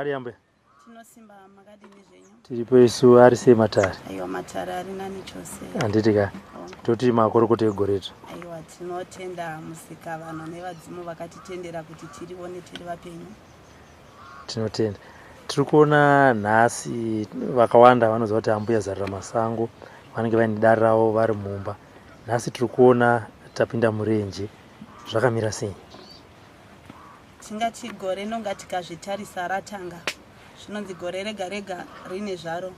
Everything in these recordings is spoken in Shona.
Makadii ambuya? Tinosimba, makadini zvenyu? Tiripo isu, ari sei matare? Aiwa, matare ari nani chose. Handiti ka? Toti makorokoto egoretu. Aiwa, tinotenda musika vanhu nevadzimu vakatitendera kuti tirione tiri vapenyu. Tinotenda. Tiri kuona nhasi vakawanda vanoziva kuti ambuya Zarura Masango vanenge vaine dare ravo vari mumba. Nhasi tiri kuona tapinda murenje. Zvakamira sei? Tingati gore nonga tikazvitarisa ratanga, zvinonzi gore rega rega rine zvaro.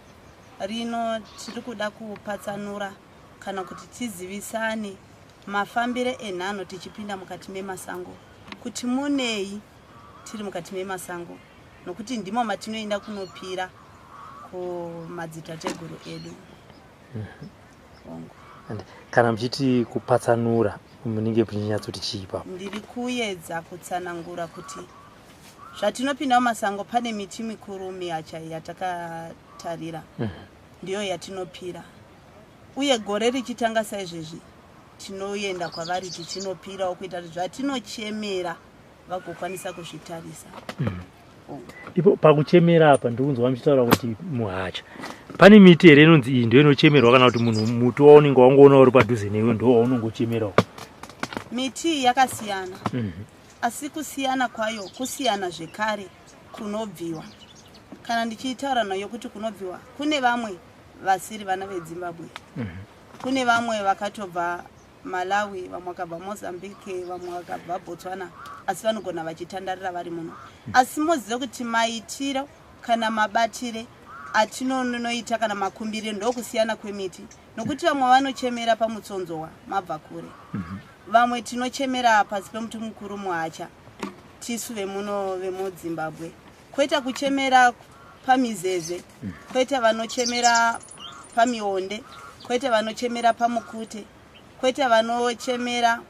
Rino tiri kuda kupatsanura kana kuti tizivisane mafambire enhano tichipinda mukati memasango, kuti munei tiri mukati memasango, nokuti ndimo matinoenda kunopira kumadzitateguru edu. Hongu. And kana muchiti kupatsanura, munenge muchinyatsoti chii ipapo? Ndiri kuedza kutsanangura kuti zvatinopinda mumasango pane miti mikuru mihacha yatakatarira, ndiyo yatinopira. Uye gore richitanga saizvezvi tinoenda kwavari tichinopirawo kuita kuti zvatinochemera vagokwanisa kuzvitarisa. Ipo pakuchemera apa ndikunzwa muchitaura kuti muhacha. Pane miti here inonzi iyi ndiyo inochemerwa, kana kuti munhu muti waunenge wangoona uri padhuze newe ndo waunongochemerawo? Miti iyi yakasiyana, asi kusiyana kwayo kusiyana zvekare kunobviwa. Kana ndichitaura nayo kuti kunobviwa, kune vamwe vasiri vana veZimbabwe, kune vamwe vakatobva Malawi, vamwe vakabva Mozambique, vamwe vakabva Botswana, asi vanogona vachitandarira vari muno. Asi moziva kuti maitiro kana mabatire atinonoita kana makumbiriro ndokusiyana kwemiti, nokuti vamwe vanochemera pamutsonzowa mabva kure, vamwe tinochemera pasi pemuti mukuru muhacha tisu vemuno vemuZimbabwe, kwoita kuchemera pamizeze, kwoita vanochemera pamionde, kwoita vanochemera pamukute, kwoita vanochemera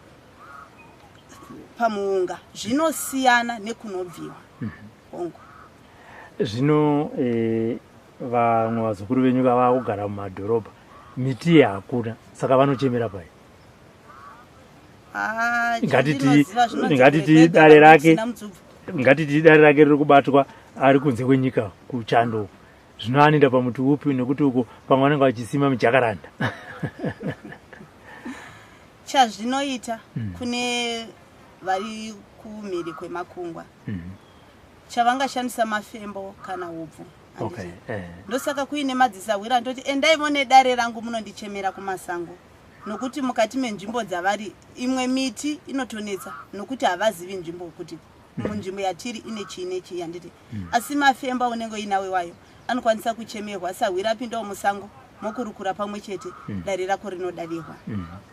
pamuunga. Zvinosiyana nekunobviwa. Hongu. Zvino vamwe vazukuru venyu vava kugara mumadhorobha, miti iyi hakuna, saka vanochemera pai? Ah, Ngatiti chandinoziva zvinonzi ngatiti kure kwega dare rake kusina mutsubvu. Ngatiti dare rake riri kubatwa ari kunze kwenyika kuchando uko. Zvino anoenda pamuti upi? Nekuti uko pamwe vanenge vachisima mijakaranda. Chazvinoita kune vari kumhiri kwemakungwa, chavangashandisa mafembo kana upfu, handiti? Ndosaka kuine madzisahwira ndoti endaivo nedare rangu munondichemera kumasango, nokuti mukati menzvimbo dzavari imwe miti inotonetsa, nokuti havazivi nzvimbo kuti munzvimbo yatiri ine chii nechii, handiti? Asi mafembo aunenge uinawo iwayo anokwanisa kuchemerwa, sahwira apindawo musango, mokurukura pamwe chete, dare rako rinodavirwa.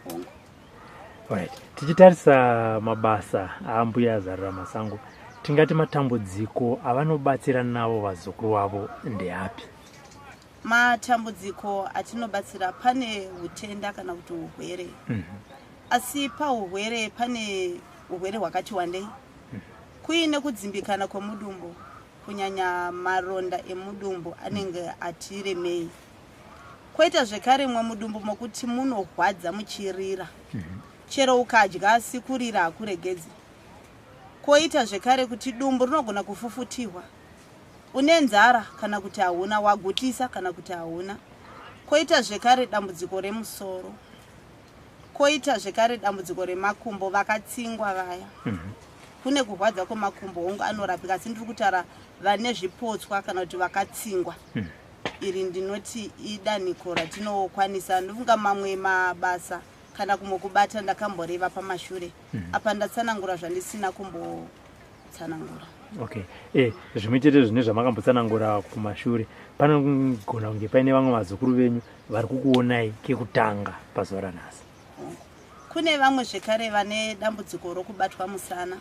Hongu. Alright. Tichitarisa mabasa aambuya Zarura Masango, tingati matambudziko avanobatsira navo vazukuru vavo ndeapi? Matambudziko atinobatsira, pane utenda kana kuti urwere. Asi paurwere pane urwere hwakati wandei, kuine kudzimbikana kwemudumbu, kunyanya maronda emudumbu anenge atiremei, kwoita zvekare mwe mudumbu mokuti munorwadza muchirira, chero ukadya asi kurira hakuregedzi, kwoita zvekare kuti dumbu rinogona kufufutirwa une nzara kana kuti hauna, wagutisa kana kuti hauna, kwoita zvekare dambudziko remusoro, kwoita zvekare dambudziko remakumbo, vakatsingwa vaya. Kune kurwadza kwemakumbo, hongu anorapika, asi ndiri kutaura vane zvipotswa kana kuti vakatsingwa. Iri ndinoti idanhiko ratinokwanisa. Ndofunga mamwe mabasa kana kumwe kubata ndakamboreva pamashure apa, ndatsanangura zvandisina kumbotsanangura. Okay, zvimwe chete zvine zvamakambotsanangura kumashure, panogona kunge paine vamwe vazukuru venyu vari kukuonai kekutanga pazuva ranhasi. Kune vamwe zvekare vane dambudziko rokubatwa musana,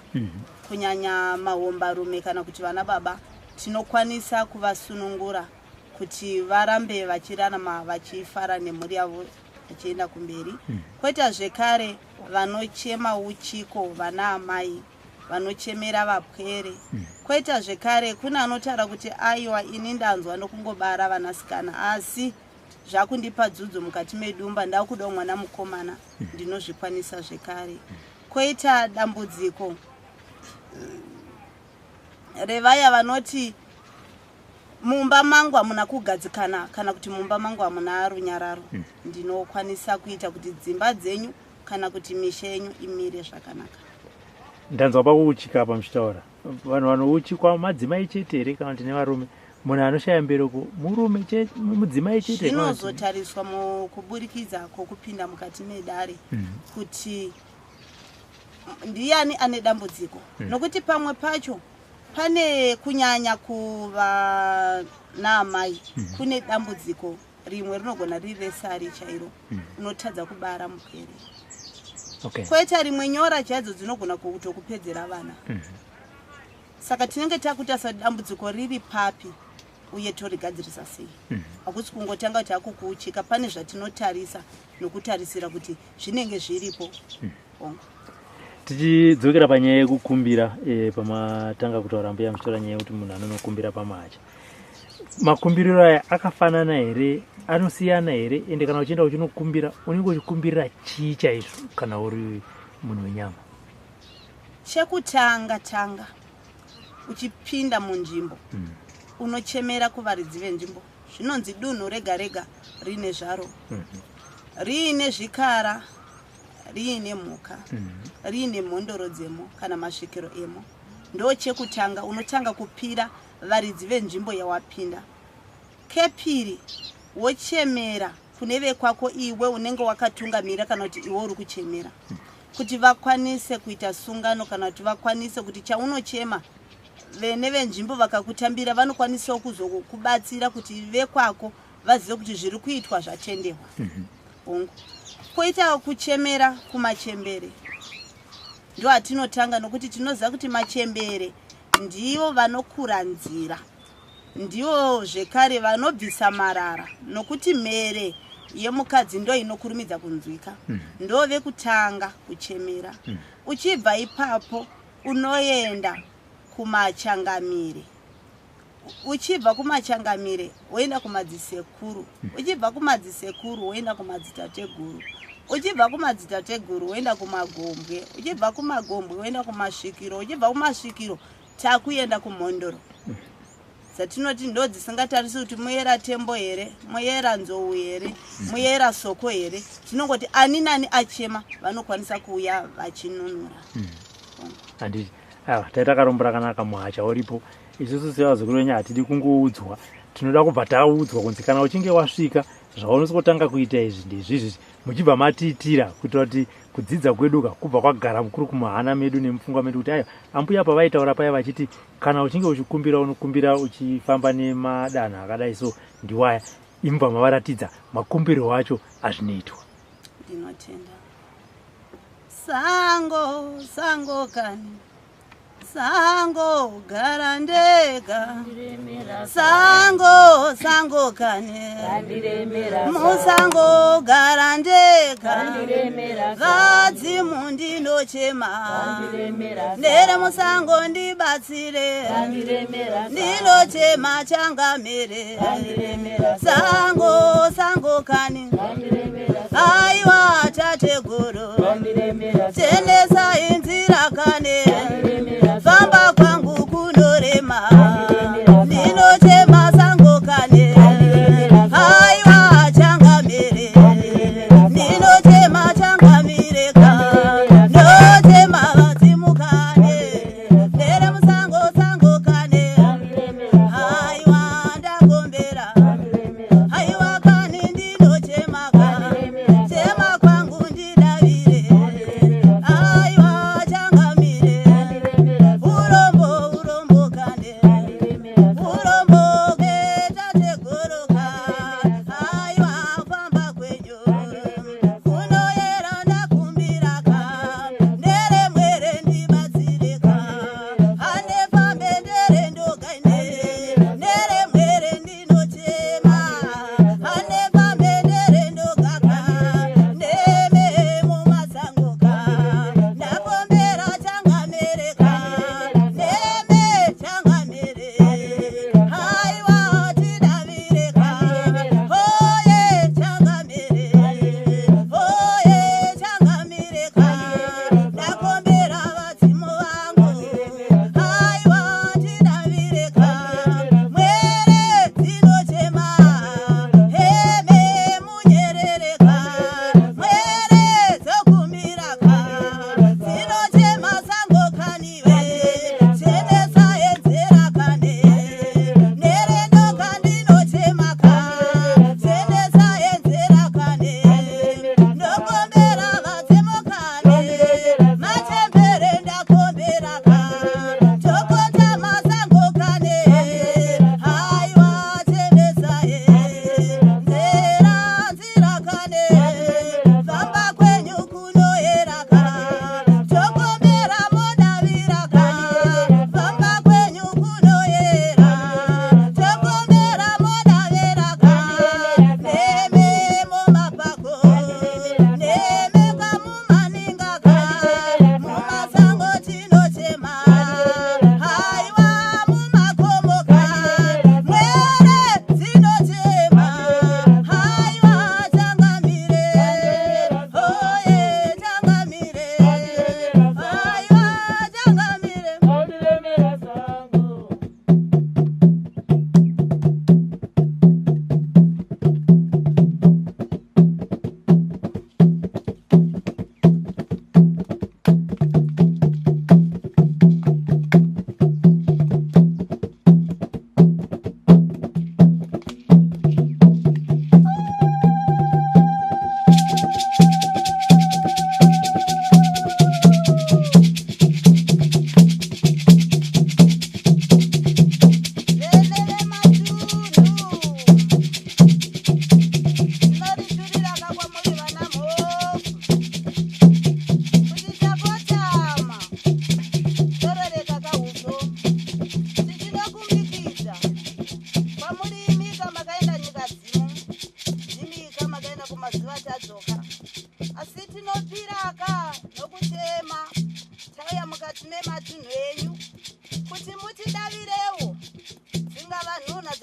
kunyanya mahombarume kana kuti vana baba, tinokwanisa kuvasunungura kuti varambe vachirarama vachifara nemhuri yavo vachienda kumberi. Kwoita zvekare vanochema uchiko, vana amai vanochemera vapwere. Kwoita zvekare kune anotaura kuti aiwa, ini ndanzwa nokungobara vanasikana, asi zvakundipa dzudzo mukati medumba, ndakudawo mwana mukomana, ndinozvikwanisa zvekare. Kwoita dambudziko revaya vanoti Mumba mangu hamuna kugadzikana kana kuti mumba mangu hamuna runyararo. Ndinokwanisa kuita kuti dzimba dzenyu kana kuti misha yenyu imire zvakanaka. Ndanzwa pakuuchika apa muchitaura, vanhu vanouchikwa madzimai chete here kana kuti nevarume? Munhu anoshaya mbereko murume chete, mudzimai chete? Zvinozotariswa mukuburikidza kwokupinda mukati medare kuti ndiani ane dambudziko, nokuti pamwe pacho pane kunyanya kuva naamai, kune dambudziko rimwe rinogona riri resari chairo, unotadza kubara mupere. Kwoita rimwe nyora chaidzo dzinogona kutokupedzera vana. Saka tinenge takutarisa kuti dambudziko riri papi uye torigadzirisa sei. Hakusi kungotanga kuti hakukuuchika, pane zvatinotarisa nokutarisira kuti zvinenge zviripo. Hongu. Tichidzokera panyaya yekukumbira, pamatanga kutaura mbuya muchitora nyaya yekuti munhu anonokumbira pamahacha, makumbiriro aya akafanana here, anosiyana here? Ende kana uchienda uchinokumbira, unenge uchikumbirira chii chaizvo kana uri munhu wenyama? Chekutanga tanga, uchipinda munzvimbo, unochemera kuvaridzi venzvimbo. Zvinonzi dunhu rega rega rine zvaro, riine zvikara, riine mhuka, riine mhondoro dzemo kana masvikiro emo. Ndo chekutanga, unotanga kupira varidzi venzvimbo yawapinda. Kepiri, wochemera kune vekwako iwe unenge wakatungamira kana kuti iwe uri kuchemera, kuti vakwanise kuita sungano kana kuti vakwanise kuti chaunochema, vene venzvimbo vakakutambira vanokwanisawo kuzokubatsira kuti vekwako vazive kuti zviri kuitwa zvatenderwa. Hongu. Kwoita kuchemera kumachembere, ndo atinotanga, nokuti tinoziva kuti machembere ndivo vanokura nzira, ndivo zvekare vanobvisa marara, nokuti mhere yemukadzi ndo inokurumidza kunzwika. Ndo vekutanga kuchemera. Uchibva ipapo unoenda kumachangamire, uchibva kumachangamire woenda kumadzisekuru, uchibva kumadzisekuru woenda kumadzitateguru, uchibva kumadzitateguru woenda kumagombwe, uchibva kumagombwe woenda kumasvikiro, uchibva kumasvikiro takuenda kumhondoro, dzatinoti ndo dzisingatarisi kuti muyera tembo here, muyera nzou here, muyera soko here. Tinongoti ani nani achema vanokwanisa kuuya vachinunura. Handiti aiwa, taita karombo rakanaka, muhacha uripo. Isusu sevazukuru venyu hatidi kungoudzwa, tinoda kubva taudzwa kunzi kana uchinge wasvika, zvaunosvotanga kuita izvi ndezvizvi, muchibva matiitira, kuitira kuti kudzidza kweduka kubva kwagara kuri kumuhana medu nemupfungwa medu, kuti aiwa, ambuya pavaitaura paya vachiti kana uchinge uchikumbira unokumbira uchifamba nemadanho akadai, so ndiwaya imubva mavaratidza makumbiriro acho azvinoitwa. Ndinotenda. Sango, sango kani, sango gara ndega, sango, sango kani, musango gara ndega, vadzimu ndinochema, ndere musango ndibatsire, ndinochema changamire, sango, sango kani, aiwa tateguru, tendesai nzira kane, famba kwangu kunorema, ndinochema sango kane, aiwa changamire, ndinochema changamire ka, ndochema vadzimu kane, ndere musango, sango kane, aiwa ndagombera, aiwa kani ndinochema ka, chema kwangu ndidavire, aiwa changamire, urombo, urombo kane.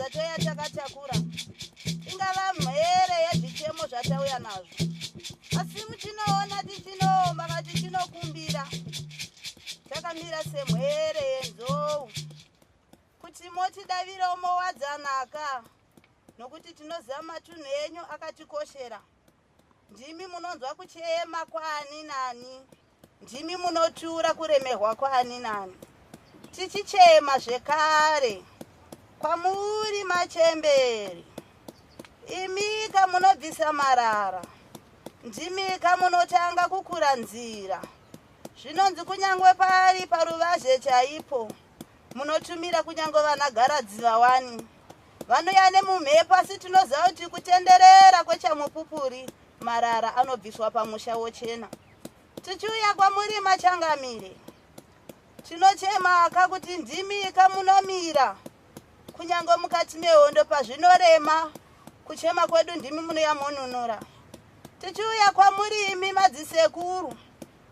dzatouya takatakura, ingava mhere yezvichemo zvatauya nazvo, asi muchinoona tichinoomba ka tichinokumbira takamira semhere yenzou kuti motidavirawo mowadzanaka, nokuti tinoziva matunhu enyu akatikoshera. Ndimi munonzwa kuchema kwaani nani, ndimi munotura kuremerwa kwaani nani. Tichichema zvekare kwamuri machembere, imika munobvisa marara, ndimika munotanga kukura nzira. Zvinonzi kunyange pari paruvazhe chaipo munotumira kunyange vana garadziva wani vanouya nemumhepo, asi tinoziva kuti kutenderera kwechamupupuri marara anobviswa pamusha wochena. Tichiuya kwamuri machangamire, tinochemaka kuti ndimika munomira kunyange mukati mehondo pazvinorema, kuchema kwedu ndimi munouya monunura. Tichiuya kwamuri imi madzisekuru,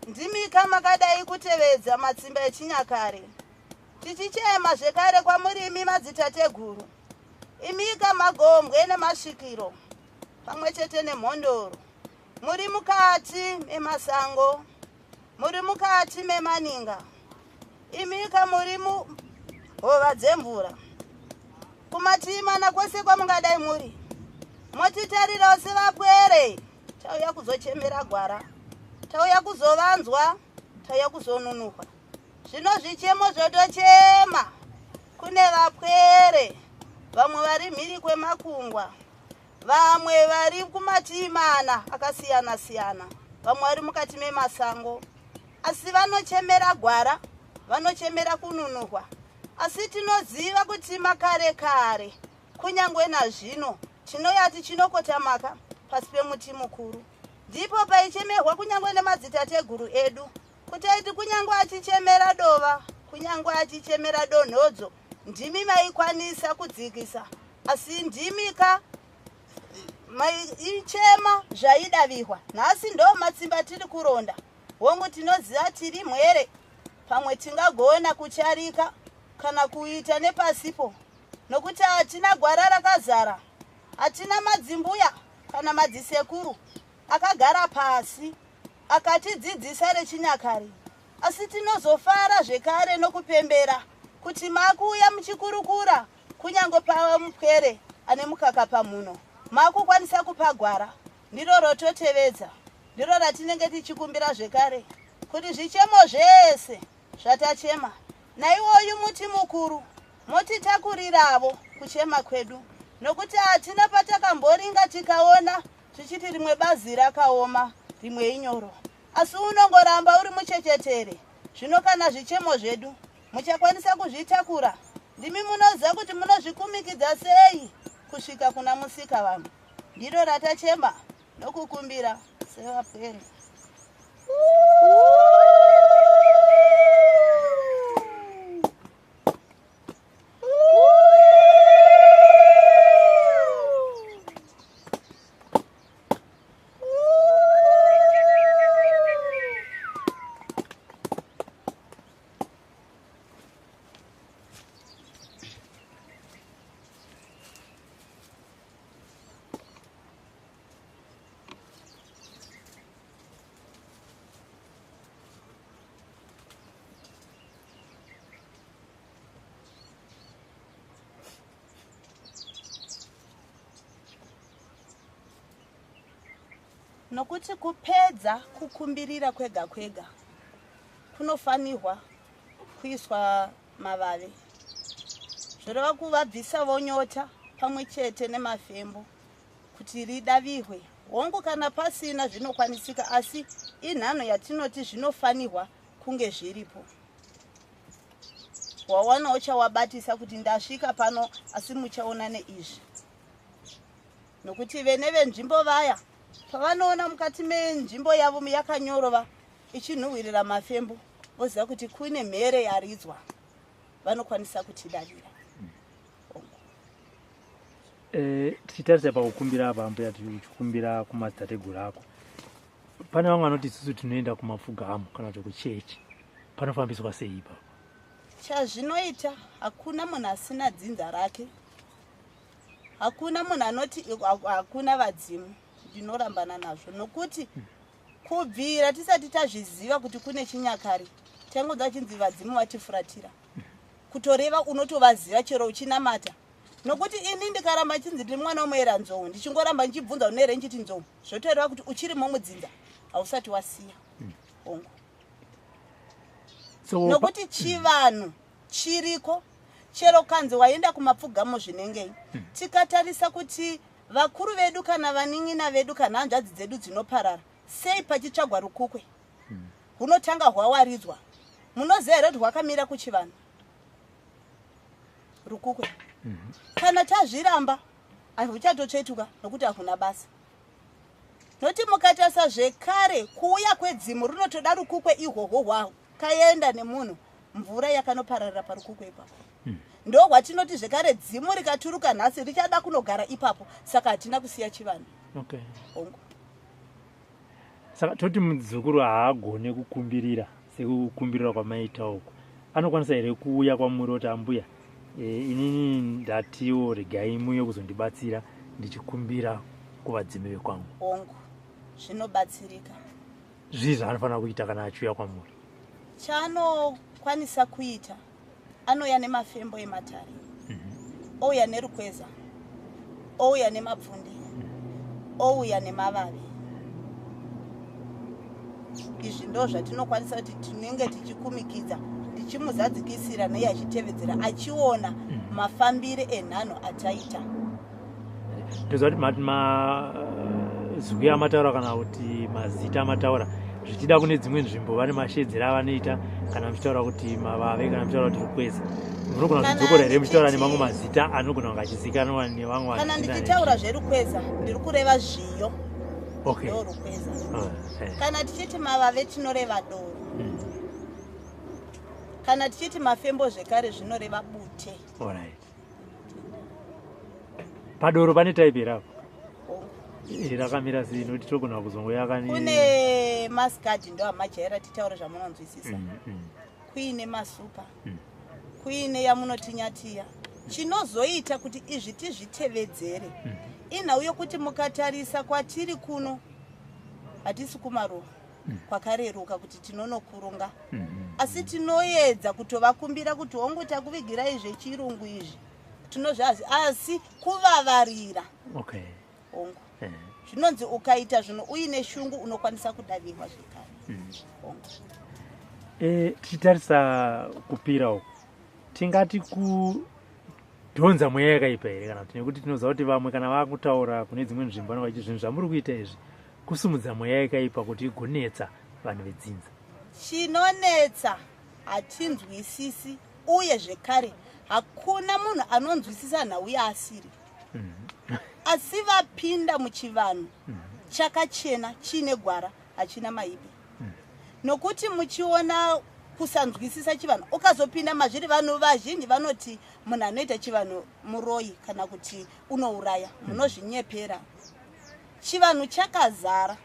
ndimika makadai kutevedza matsimba echinyakare. Tichichema zvekare kwamuri imi madzitateguru, imika magombwe nemasvikiro pamwe chete nemhondoro, muri mukati memasango, muri mukati memaninga, imika muri muhova dzemvura, kumativi mana kwose kwamungadai muri, motitarirawo sevapwere. Tauya kuzochemera gwara, tauya kuzovanzwa, tauya kuzonunurwa. Zvino zvichemo zvotochema kune vapwere, vamwe vari mhiri kwemakungwa, vamwe vari kumativi mana akasiyana siyana, vamwe vari mukati memasango, asi vanochemera gwara, vanochemera kununurwa. Asi tinoziva kuti makare kare kunyange nazvino tinouya tichinokotamaka pasi pemuti mukuru, ndipo paichemerwa kunyange nemadzitateguru edu, kuti aiti kunyange achichemera dova, kunyange achichemera donhodzo, ndimi maikwanisa kudzikisa, asi ndimika maichema zvaidavirwa. Nhasi ndo matsimba tiri kuronda. Hongu, tinoziva tiri mhwere, pamwe tingagona kucharika kana kuita nepasipo, nokuti hatina gwara rakazara, hatina madzimbuya kana madzisekuru akagara pasi akatidzidzisa rechinyakare. Asi tinozofara zvekare nokupembera kuti makuuya muchikurukura, kunyange pava mupwere ane mukaka pamuno, makukwanisa kupa gwara. Ndiro rototevedza, ndiro ratinenge tichikumbira zvekare kuti zvichemo zvese zvatachema naiwoyu muti mukuru motitakuriravo kuchema kwedu, nokuti hatina patakamboringa tikaona tichiti rimwe bazi rakaoma rimwe inyoro, asi unongoramba uri muchechetere. Zvino kana zvichemo zvedu muchakwanisa kuzvitakura, ndimi munoziva kuti munozvikumikidza sei kusvika kuna musika vanhu. Ndiro ratachema nokukumbira sevapwere. Nokuti kupedza kukumbirira kwega kwega kunofanirwa kuiswa mavave, zvoreva kuvabvisa vonyota pamwe chete nemafembo kuti ridavirwe. Hongu, kana pasina zvinokwanisika, asi inhanho yatinoti zvinofanirwa kunge zviripo. Wawanawo chawabatisa kuti ndasvika pano, asi muchaona neizvi, nokuti vene venzvimbo vaya pavanoona mukati menzvimbo yavo yakanyorova ichinhuhwirira mafembo, voziva kuti kune mhere yaridzwa, vanokwanisa kutidavira. Tichitarisa pakukumbira apa, ambuya, tichikumbira kumadzitateguru ako, pane vamwe vanoti isusu tinoenda kumapfugamo kana kuti kuchechi, panofambiswa sei ipapo? Chazvinoita, hakuna munhu asina dzinza rake. Hakuna munhu anoti hakuna vadzimu, ndinorambana nazvo nokuti kubvira tisati tazviziva kuti kune chinyakare, taingonzwa chinzi vadzimu vatifuratira. Kutoreva unotovaziva chero uchinamata, nokuti ini ndikaramba chinzi ndiri mwana womuera nzou, ndichingoramba ndichibvunza une here, ndichiti nzou, zvotoreva kuti uchirimo mudzinza, hausati wasiya. Hongu. So Nokuti chivanhu chiriko, chero kanzi waenda kumapfugamo zvinengei. Tikatarisa kuti vakuru vedu kana vanin'ina vedu kana hanzvadzi dzedu dzinoparara sei, pachitsvagwa rukukwe hunotanga hwawaridzwa. Munoziva here kuti rwakamira kuchivanhu rukukwe? Kana tazviramba, hahuchatotsvetuka nokuti hakuna basa. Noti mukatarisa zvekare, kuuya kwedzimu rinotoda rukukwe ihwohwo hwakaenda nemunhu, mvura yakanopararira parukukwe ipapo. Ndo hwatinoti zvekare dzimu rikaturuka nhasi richada kunogara ipapo. Saka hatina kusiya chivanhu. Hongu. Saka toti mudzukuru haagone kukumbirira sekukumbirira kwamaita uku, anokwanisa here kuuya kwamuri oti, "Ambuya, inini ndatiwo regai muye kuzondibatsira ndichikumbira kuvadzimu vekwangu"? Hongu, zvinobatsirika. Zvii zvaanofanira kuita kana achiuya kwamuri? Chaanokwanisa kuita, anouya nemafembo ematare, ouya nerukweza, ouya nemapfunde, ouya nemavavi. Izvi ndo zvatinokwanisa kuti tinenge tichikumikidza, tichimuzadzikisira neye achitevedzera, achiona mafambire enhanho ataita. Ndoziva kuti mati mazwi amataura kana kuti mazita amataura, zvichida kune dzimwe nzvimbo vane mashedzero avanoita. Kana muchitaura kuti mavave, kana muchitaura kuti rukweza, munogona Kana kudzokora here muchitaura nemamwe mazita anogona kunge achizikanwa nevamwe Kana vanhu? Ndichitaura zverukweza, ndiri kureva zviyo. Ndo rukweza. Kana tichiti mavave, tinoreva doro. Kana tichiti mafembo zvekare, zvinoreva bute. Alright, padoro pane type here apo? Hongu. Rakamira sei? Nokuti togona kuzongoyaka. Kune maskadi, ndo amajaira titaure zvamunonzwisisa. Kuine masupa, kuine yamunotinyatiya. Chinozoita kuti izvi tizvitevedzere inhau yokuti mukatarisa kwatiri kuno, hatisi kumaruva kwakareruka kuti tinonokurunga, asi tinoedza kutovakumbira kuti hongu, takuvigirai zvechirungu izvi, tinozvazi, asi kuvavarira. Hongu. Zvinonzi ukaita zvinhu uine shungu, unokwanisa kudavirwa zvekare. Hongu. Tichitarisa kupira uku, tingati kudhonza mweya yakaipa here? Kana kuti, nekuti tinoziva kuti vamwe kana vakutaura kune dzimwe nzvimbo vanenge vachiti zvinhu zvamuri kuita izvi kusumudza mweya yakaipa kuti igonetsa vanhu vedzinza. Chinonetsa, hatinzwisisi, uye zvekare hakuna munhu anonzwisisa nhau yaasiri. Asi vapinda muchivanhu chakachena, chiine gwara, hachina maipi. Nokuti muchiona kusanzwisisa chivanhu, ukazopinda mazviri, vanhu vazhinji vanoti munhu anoita chivanhu muroyi kana kuti unouraya. Munozvinyepera. Chivanhu chakazara.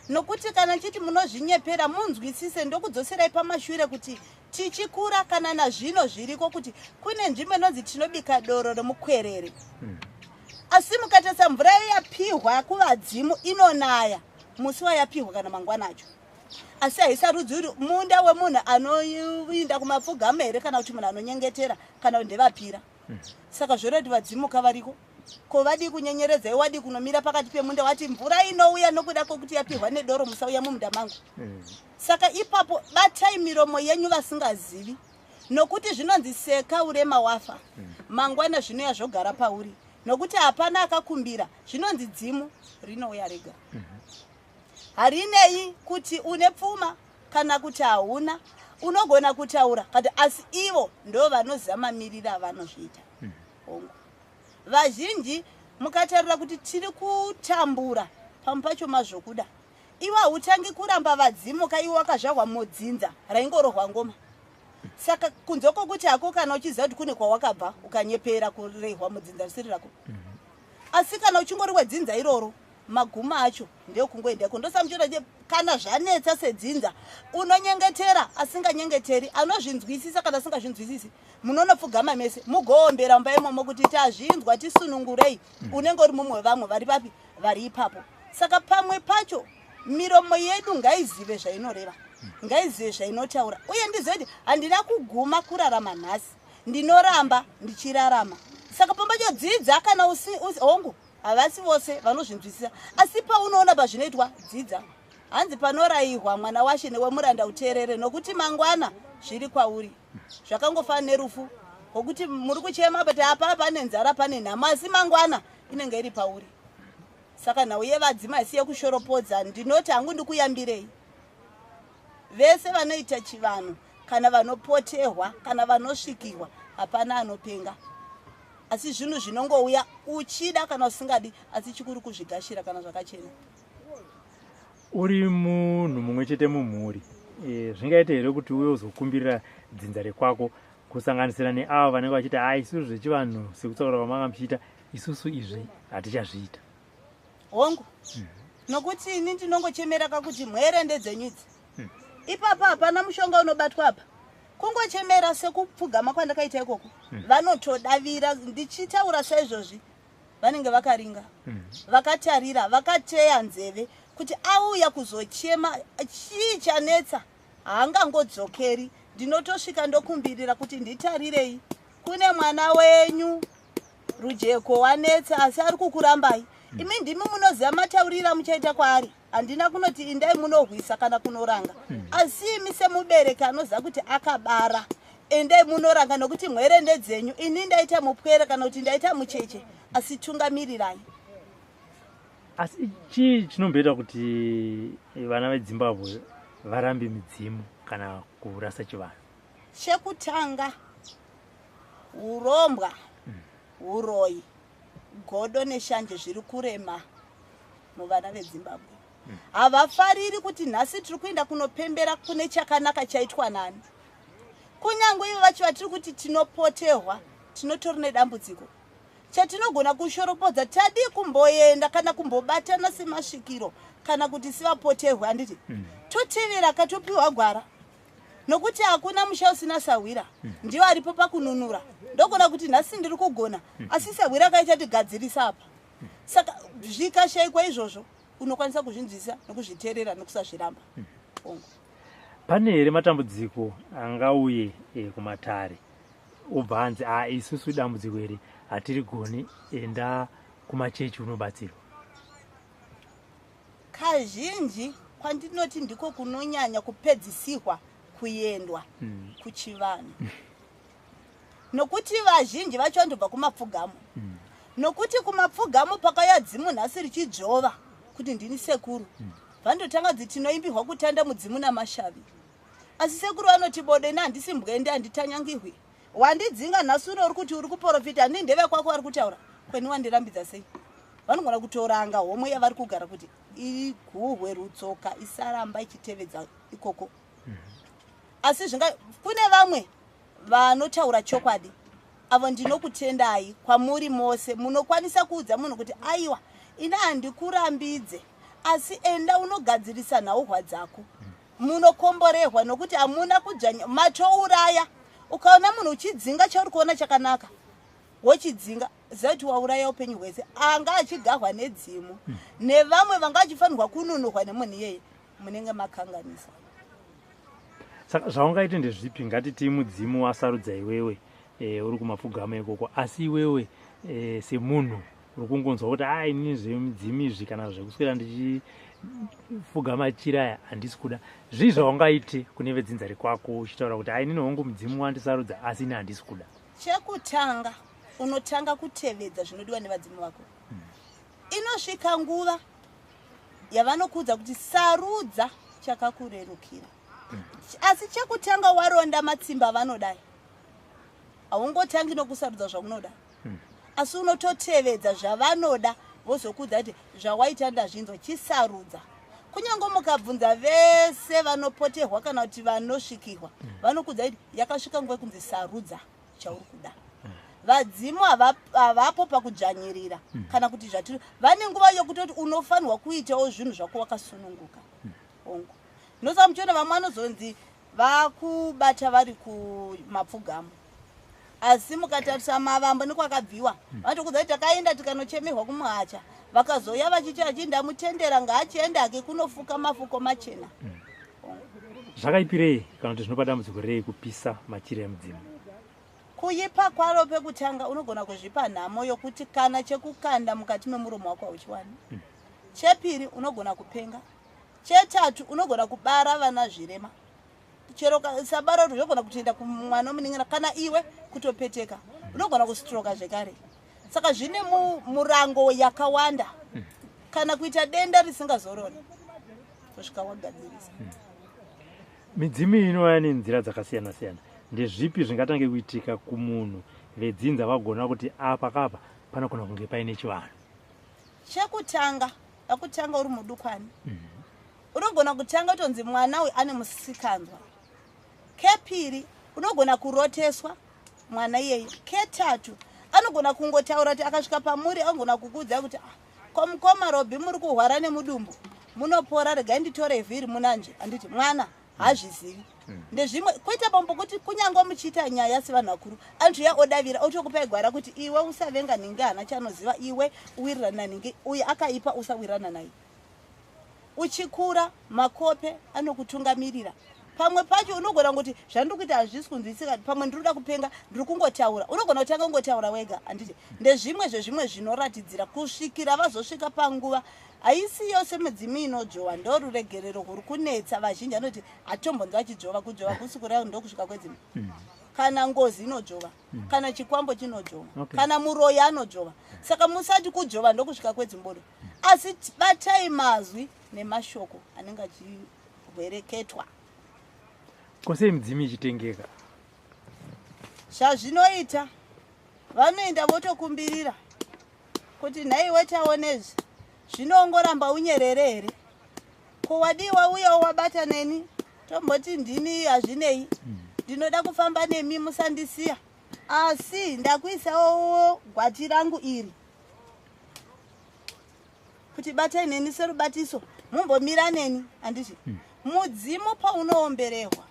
Nokuti kana chiti munozvinyepera, munzwisise, ndokudzoserai pamashure kuti tichikura kana nazvino zviriko kuti kune nzvimbo inonzi tinobika doro romukwerere, asi mukatarisa mvura yapihwa kuvadzimu inonaya musi wayapihwa kana mangwana acho, asi haisarudzi uri munda wemunhu anoinda kumapfugamo here, kana kuti munhu anonyengetera, kana kuti ndevapira. Saka zvoreva kuti vadzimuka variko. Ko vadii kunyenyeredzai? Wadii kunomira pakati pemunda wati mvura inouya nokuda kwokuti yapihwa nedoro, musauya mumunda mangu? Saka ipapo batai miromo yenyu vasingazivi, nokuti zvinonzi seka urema wafa, mangwana zvinoya zvogara pauri, nokuti hapana akakumbira. Zvinonzi dzimu rinouya rega, harinei kuti une pfuma kana kuti hauna. Unogona kutaura kati, asi ivo ndo vanoziva mamiriro avanozviita. Hongu, vazhinji mukatarira kuti tiri kutambura pamwe pacho mazvokuda. Iwe hautangi kuramba vadzimuka, iwe wakazvarwa mudzinza raingorohwa ngoma. Saka kunze kwokuti hako kana uchiziva kuti kune kwawakabva, ukanyepera kurehwa mudzinza risiri rako, asi kana uchingori wedzinza iroro, magumo acho ndeokungoendako. Ndosamuchiona Kana zvanetsa sedzinza, unonyengetera asinganyengeteri, anozvinzwisisa kana asingazvinzwisisi, munonopfugama mese mugoombera mumba imomo kuti tazvinzwa, tisunungurei. Unenge uri mumwe wevamwe vari papi, vari ipapo. Saka pamwe pacho miromo yedu ngaizive zvainoreva, ngaizive zvainotaura, uye ndizive kuti handina kuguma kurarama nhasi, ndinoramba ndichirarama. Saka pamwe pacho dzidza kana hongu havasi vose vanozvinzwisisa, asi paunoona pazvinoitwa dzidza. Hanzi panorayirwa mwana washe newemuranda uteerere, nokuti mangwana zviri kwauri. Zvakangofanana nerufu, kwokuti muri kuchema kuti apa pane nzara, pane nhamo, asi mangwana inenge iri pauri. Saka nhau yevadzimu haisi yekushoropodza. Ndinoti hangu ndikuyambirei vese vanoita chivanhu, kana vanopotehwa, kana vanosvikirwa, hapana anopenga, asi zvinhu zvinongouya uchida kana usingadi, asi chikuru kuzvigashira kana zvakachena. Uri munhu mumwe chete mumhuri, zvingaite here kuti uye uzokumbirira dzinza rekwako, kusanganisira neavo vanenge vachiti ha, isusu zvechivanhu sekutaura kwamanga muchiita, isusu izvi hatichazviita? Hongu, nokuti ini ndinongochemera kakuti mhwere ndedzenyu idzi. Ipapa hapana mushonga unobatwa apa, kungochemera sekupfugama kwandakaita ikoko. Vanotodavira ndichitaura saizvozvi, vanenge vakaringa, vakatarira, vakateya nzeve kuti auya kuzochema chii chanetsa, haangangodzokeri. Ndinotosvika ndokumbirira kuti nditarirei, kune mwana wenyu Rujeko wanetsa, asi ari kukurambai. Imi ndimi munoziva mataurira muchaita kwaari. Handina kunoti indai munohwisa kana kunoranga, asi imi semubereki anoziva kuti akabara, endai munoranga, nokuti mhwere ndedzenyu. Ini ndaita mupwere kana kuti ndaita mucheche, asi tungamirirai. Asi chii chinomboita kuti vana veDzimbabwe varambe midzimu kana kurasa chivanhu? Chekutanga, urombwa, uroyi, godo neshanje zviri kurema muvana veDzimbabwe. Havafariri kuti nhasi tiri kuenda kunopembera kune chakanaka chaitwa nani. Kunyange ivo vacho vatiri kuti tinopotehwa, tinotori nedambudziko chatinogona kushoropodza. Tadii kumboenda kana kumbobatana semasvikiro kana kuti sevapotehwe, handiti? Totevera katopiwa gwara, nokuti hakuna musha usina sahwira. Ndiwo aripo pakununura. Ndogona kuti nhasi ndiri kugona, asi sahwira kaichatigadzirisa apa. Saka zvikashayikwa izvozvo, unokwanisa kuzvinzwisisa nokuzviteerera nokusazviramba. Hongu. Pane here matambudziko angauye kumatare, obva anzi a, isusu dambudziko iri hatirigoni, enda kumachechi unobatsirwa? Kazhinji kwandinoti ndiko kunonyanya kupedzisirwa kuendwa, kuchivanhu, nokuti vazhinji vacho vandobva kumapfugamo. Nokuti kumapfugamo pakauya dzimu nhasi richidzvova kuti ndini sekuru, vandotanga dzi tinoimbirwa kutanda mudzimu namashavi, asi sekuru vanoti bode, ini handisi mbwende, handitanyangihwi. Wandidzinga nhasi uno, uri kuti uri kuprofita, handii ndevekwako vari kutaura kweni, wandirambidza sei? Vanogona kutoranga homwe yavari kugara kuti iguhwe rutsoka, isaramba ichitevedza ikoko. Asi zvinga kune vamwe vanotaura chokwadi, avo ndinokutendai kwamuri mose munokwanisa kuudza munhu kuti aiwa, ini handikurambidze, asi enda unogadzirisa nhauhwa dzako. Munokomborehwa nokuti hamuna kudzvanya matouraya. Ukaona munhu uchidzinga chauri kuona chakanaka, wochidzinga, ziva kuti wauraya upenyu hwese anga achigahwa nedzimu nevamwe vanga vachifanirwa kununurwa nemunhu iyeye. Munenge makanganisa. Saka zvaungaite ndezvipi? Ngatiti mudzimu wasarudza iwewe, uri kumapfugamo ikoko, asi iwewe semunhu uri kungonzwa kuti a, inini zvemidzimu izvi kana zvekuswera ndichifuga machira aya handisi kuda. Zvii zvaungaite kune vedzinza rekwako uchitaura kuti a, inini hongu mudzimu wandisarudza, asi ini handisi kuda? Chekutanga, unotanga kutevedza zvinodiwa nevadzimu vako. Inosvika nguva yavanokuudza kuti sarudza chakakurerukira, asi chekutanga waronda matsimba vanodai. Haungotangi nokusarudza zvaunoda, asi unototevedza zvavanoda, vozokuudza kuti zvawaita ndazvinzwa, chisarudza. Kunyange mukabvunza vese vanopoterwa kana kuti vanosvikirwa, vanokuudza kuti yakasvika nguva yekunzi sarudza chauri kuda. Vadzimu havapo pakudzvanyirira kana kuti zvatiri, vane nguva yokutoti unofanirwa kuitawo zvinhu zvako wakasununguka. Hongu, ndosaka muchiona vamwe vanozonzi vakubata vari kumapfugamo, asi mukatarisa mavambo nekwakabviwa, vanotokudza kuti takaenda tikanochemerwa kumuhacha, vakazouya vachiti achinda mutendera ngaachienda ake kunofuka mafuko machena. Zvakaipirei kana kuti zvinopa dambudziko rei kupisa machira emudzimu? Kuipa kwaro, pekutanga unogona kuzvipa nhamo yokuti kana chekukanda mukati memuromo wako hauchiwani. Chepiri, unogona kupenga. Chetatu, unogona kubara vana zvirema. Chero sabara kuti unogona kutoenda kumwana wemunin'ina kana iwe kutopeteka, unogona kustroka zvekare. Saka zvine murango yakawanda, kana kuita denda risingazorori kusvika wagadzirisa. Midzimu iyi inouya nenzira dzakasiyana siyana. Ndezvipi zvingatange kuitika kumunhu vedzinza vagona kuti apa kapa panogona kunge paine chivanhu? Chekutanga, akutanga uri mudukwani, unogona kutanga kutonzi mwana uyu ane musikanzwa. Kepiri, unogona kuroteswa mwana iyeye. Ketatu, anogona kungotaura kuti akasvika pamuri anogona kukuudza kuti, "Ah, ko mukoma Robi, muri kurwara nemudumbu, munopora, regai nditore vhiri munanje." Handiti mwana hazvizivi. Ndezvimwe kuita pambo kuti kunyange muchiita nyaya sevanhu vakuru, anotouya odavira, otokupai gwara kuti iwe usavenga nhingi, hana chanoziva, iwe uwirirana nanhingi, uyu akaipa, usawirirana naye. Uchikura, makope anokutungamirira. Pamwe pacho unogona kuti zvandiri kuita hazvisi kunzwisika, pamwe ndiri kuda kupenga, ndiri kungotaura. Unogona kutanga kungotaura wega, handiti? Ndezvimwe zvezvimwe zvinoratidzira kusvikira vazosvika panguva. Haisi yose midzimu inodzvova. Ndoruregerero huri kunetsa vazhinji, anoti hatombonzi vachidzvova. Kudzvova kusi kureva ndokusvika kwedzimu. Kana ngozi inodzvova, kana chikwambo chinodzvova, kana muroyi anodzvova. Saka musati kudzvova ndokusvika kwedzimbodo, asi batai mazwi nemashoko anenge achihwereketwa. Kosei midzimu ichitengeka? Zvazvinoita, vanoenda votokumbirira kuti nhaiwe, taonezvi, zvinongoramba unyerere here? Ko wadiwa uyewo wabata neni, tomboti ndini, hazvinei, ndinoda kufamba nemi, musandisiya, asi ndakuisawo gwati rangu iri kuti batai neni serubatiso, mumbomira neni, handiti? Mudzimu paunoomberehwa,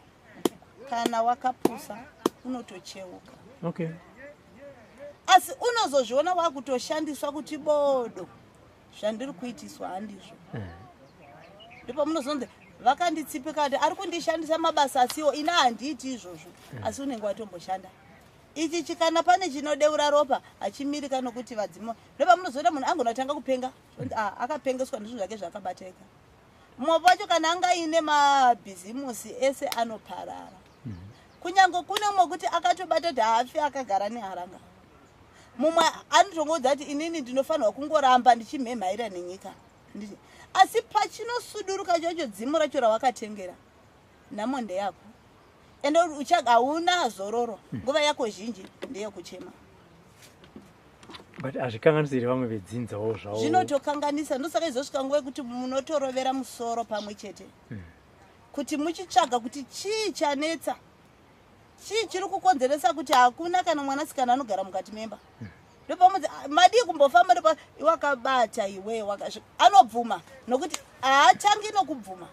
kana wakapusa unotocheuka. Asi unozozviona wakutoshandiswa kuti bodo, zvandiri kuitiswa handizvo. Ndipo munozonzi vakanditsipika kuti ari kundishandisa mabasa asiwo, ina handiiti izvozvo, asi unenge watomboshanda. Ichi chikana pane chinodeura ropa hachimirika, nokuti vadzimu. Ndopamunozoona munhu angona kutanga kupenga. Onzi, "Ah, akapengeswa ndizvo zvake zvakabateka." Mumwe wacho kana anga aine mabhizimusi ese anoparara. Kunyange kune mumwe kuti akatobata kuti haafi akagara neharanga. Mumwe anotongoudza kuti inini ndinofanirwa kungoramba ndichimhemhaira nenyika. Asi pachinosuduruka chacho dzimu racho rawakatengera, nhamo ndeyako, ende hauna zororo. Nguva yako zhinji ndeyekuchema. But hazvikanganisi here vamwe vedzinzawo zvavo? Zvinotokanganisa. Ndosaka izosvika nguva yekuti munotorovera musoro pamwe chete kuti muchitsvaga kuti chii chanetsa, chii chiri kukonzeresa kuti hakuna kana mwanasikana anogara mukati memba. Ndopamudzi madii kumbofamba, ndopa wakabata iwe anobvuma, nokuti haatangi nokubvuma.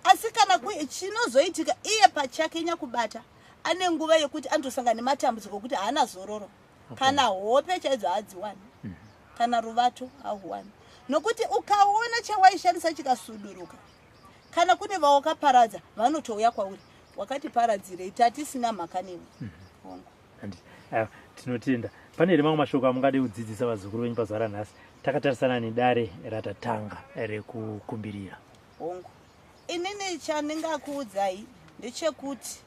Asi kana chinozoitika, iye pachake nyakubata ane nguva yekuti anotosangana nematambudziko okuti haana zororo, kana hope chaidzo haadziwani, kana ruvato hauwani, nokuti ukaona chawaishandisa chikasuduruka, kana kune vawakaparadza vanotouya kwauri, wakatiparadzirei, tatisina mhaka newe. Hongu. Aiwa, tinotenda. Pane here mamwe mashoko amungade kudzidzisa vazukuru venyu pazuva ranhasi, takatarisana nedare ratatanga rekukumbirira? Hongu, inini chandingakuudzai ndechekuti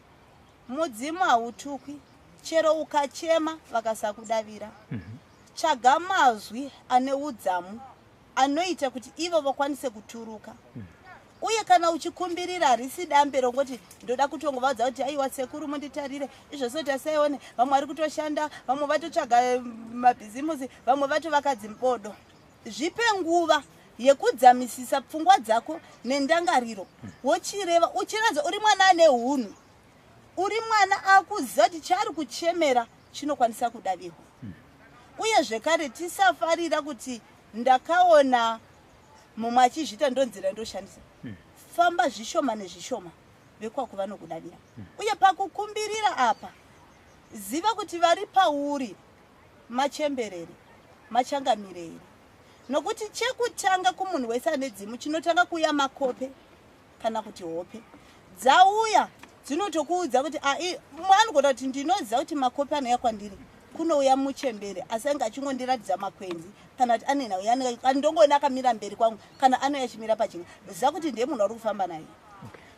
mudzimu hautukwi. Chero ukachema vakasakudavira, tsvaga mazwi ane udzamu anoita kuti ivo vakwanise kuturuka. Uye kana uchikumbirira, harisi dambe rongoti ndoda kutongovaudza kuti aiwa sekuru, munditarire izvozvo, tasaione vamwe vari kutoshanda, vamwe vatotsvaga mabhizimusi, vamwe vatovaka dzimbodo. Zvipe nguva yekudzamisisa pfungwa dzako nendangariro, wochireva uchiratidza uri mwana ane hunhu, uri mwana akuziva kuti chaari kuchemera chinokwanisa kudavirwa. Uye zvekare tisafarira kuti ndakaona mumwe achizviita, ndonzira ndoshandisa. Pakufamba zvishoma nezvishoma vekwako vanokudavira. Uye pakukumbirira apa, ziva kuti vari pauri machemberere, machangamire here? Nokuti chekutanga kumunhu wese ane dzimu chinotanga kuuya makope kana kuti hope. Dzauya dzinotokuudza kuti mumwe anogona kuti ndinoziva kuti makope anouya kwandiri kunouya muchembere asi ange achingondiratidza makwenzi kana kuti ane nhau yaanenge ndongoona akamira mberi kwangu kana anouya achimira pachinga. Ziva kuti ndiye munhu wari kufamba naye.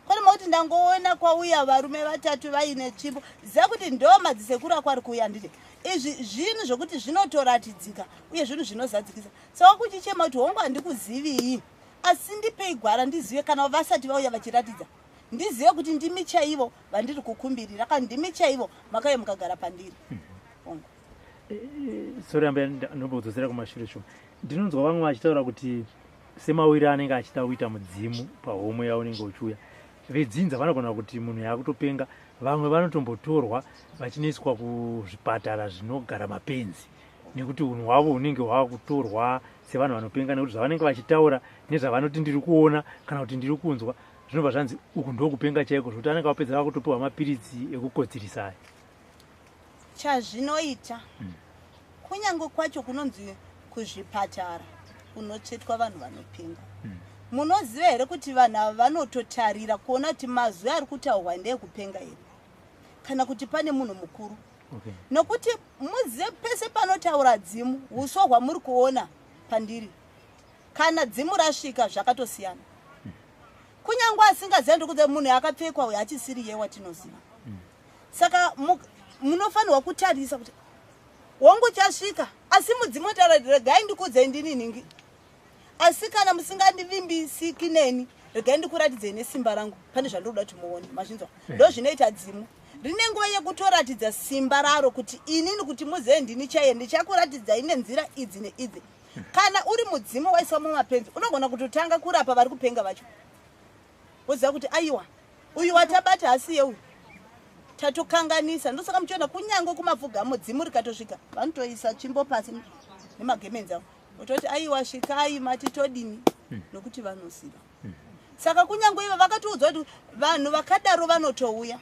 Kwete makuti ndangoona kwauya varume vatatu vaine tsvimbo, ziva kuti ndo madzisekuru ako ari kuuya. Handiti izvi zvinhu zvokuti zvinotoratidzika uye zvinhu zvinozadzikisa. Saka kuchichema kuti hongu handikuzivii, asi ndipei gwara ndizive kana vasati vauya vachiratidza, ndizive kuti ndimi chaivo vandiri kukumbirira kana ndimi chaivo makauya mukagara pandiri. Hongu. Sorry ambuya, ndombokudzosera kumashure shoma. Ndinonzwa vamwe vachitaura kuti semawiri anenge achida kuita mudzimu pahomwe yaunenge uchiuya, vedzinza vanogona kuti munhu yakutopenga. Vamwe vanotombotorwa vachinoiswa kuzvipatara zvinogara mapenzi nekuti unhu hwavo hunenge hwakutorwa sevanhu vanopenga, nekuti zvavanenge vachitaura nezvavanoti ndiri kuona kana kuti ndiri kunzwa zvinobva zvanzi uku ndokupenga chaiko, zvokuti anenge vapedza vakutopiwa mapiritsi ekukotsirisa aya. Chazvinoita, kunyange kwacho kunonzi kuzvipatara kunotsvetwa vanhu vanopenga, munoziva here kuti vanhu ava vanototarira kuona kuti mazwi ari kutaurwa ndeekupenga here kana kuti pane munhu mukuru? Nokuti muzive, pese panotaura dzimu, uso hwamuri kuona pandiri kana dzimu rasvika zvakatosiyana. Kunyange asingaziva, ndikuti munhu akapfekwa uyo achisiri ye watinoziva. Saka munofanirwa kutarisa kuti hongu chasvika, asi mudzimu otaura kuti regai ndikuudzei ndini nhingi, asi kana musingandivimbisiki neni, regai ndikuratidzei nesimba rangu pane zvandinoda kuti muone. Mazvinzwa? Ndo zvinoita dzimu, rine nguva yekutoratidza simba raro kuti inini, kuti muzive ndini chaiye, ndichakuratidzai nenzira idzi neidzi. Kana uri mudzimu waiswa mumapenzi, unogona kutotanga kurapa vari kupenga vacho, woziva kuti aiwa, uyu watabata hasiye uyu, tatokanganisa. Ndosaka muchiona kunyange kumapfugamo dzimu rikatosvika vanotoisa tsvimbo pasi nemagemenzi avo, ototi aiwa, svikai, mati todini, nokuti vanoziva. Saka kunyange ivo vakatiudzwa kuti vanhu vakadaro vanotouya,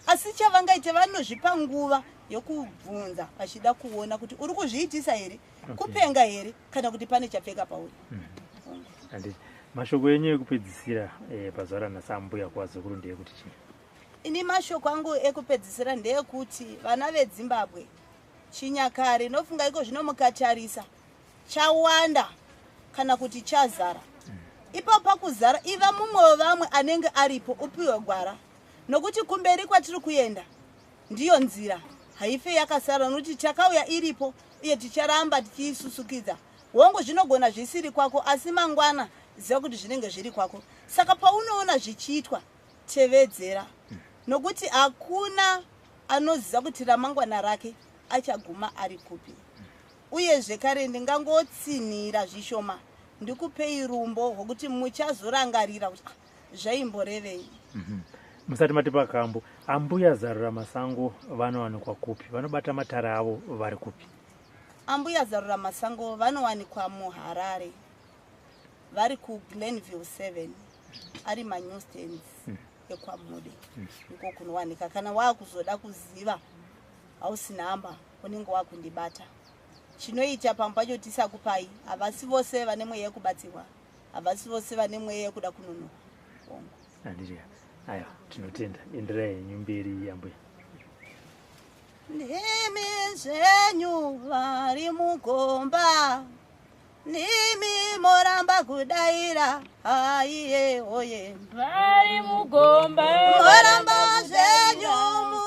asi chavangaite vanozvipa nguva yokubvunza vachida kuona kuti uri kuzviitisa here, kupenga here, kana kuti pane chapfeka pauri. Handiti mashoko enyu ekupedzisira pazuva ranhasi, ambuya, kuvazukuru ndeyekuti chii? Ini mashoko angu ekupedzisira ndeyekuti vana veZimbabwe, chinyakare nofunga iko zvino mukatarisa chawanda kana kuti chazara. Ipapo pakuzara, iva mumwe wevamwe anenge aripo upiwe gwara, nokuti kumberi kwatiri kuenda ndiyo nzira haife yakasara, nokuti takauya iripo uye ticharamba tichiisusukidza. Hongu, zvinogona zvisiri kwako, asi mangwana ziva kuti zvinenge zviri kwako. Saka paunoona zvichiitwa, tevedzera, nokuti hakuna anoziva kuti ramangwana rake achaguma ari kupi. Uye zvekare ndingangotsinhira zvishoma, ndikupei rumbo rwokuti muchazorangarira kuti "Ah, zvaimborevei." Musati matipa kambo, ambuya Zarura Masango vanowanikwa kupi? Vanobata matare avo vari kupi? Ambuya Zarura Masango vanowanikwa muHarare, vari kuGlenville 7, ari manewstands ekwaMude. Iko kunowanika. Kana waakuzoda kuziva hausi nhamba, unenge wakundibata. Chinoita pamwe pacho tisakupai, havasi vose vane mweya yekubatsirwa, havasi vose vane mweya yekuda kununurwa. Hongu. Handiti? Aiwa, tinotenda. Enderai henyu mberi, ambuya. Ndimi zvenyu vari mugomba, ndimi moramba kudaira, haiye oye. Vari mugomba. Moramba zvenyu.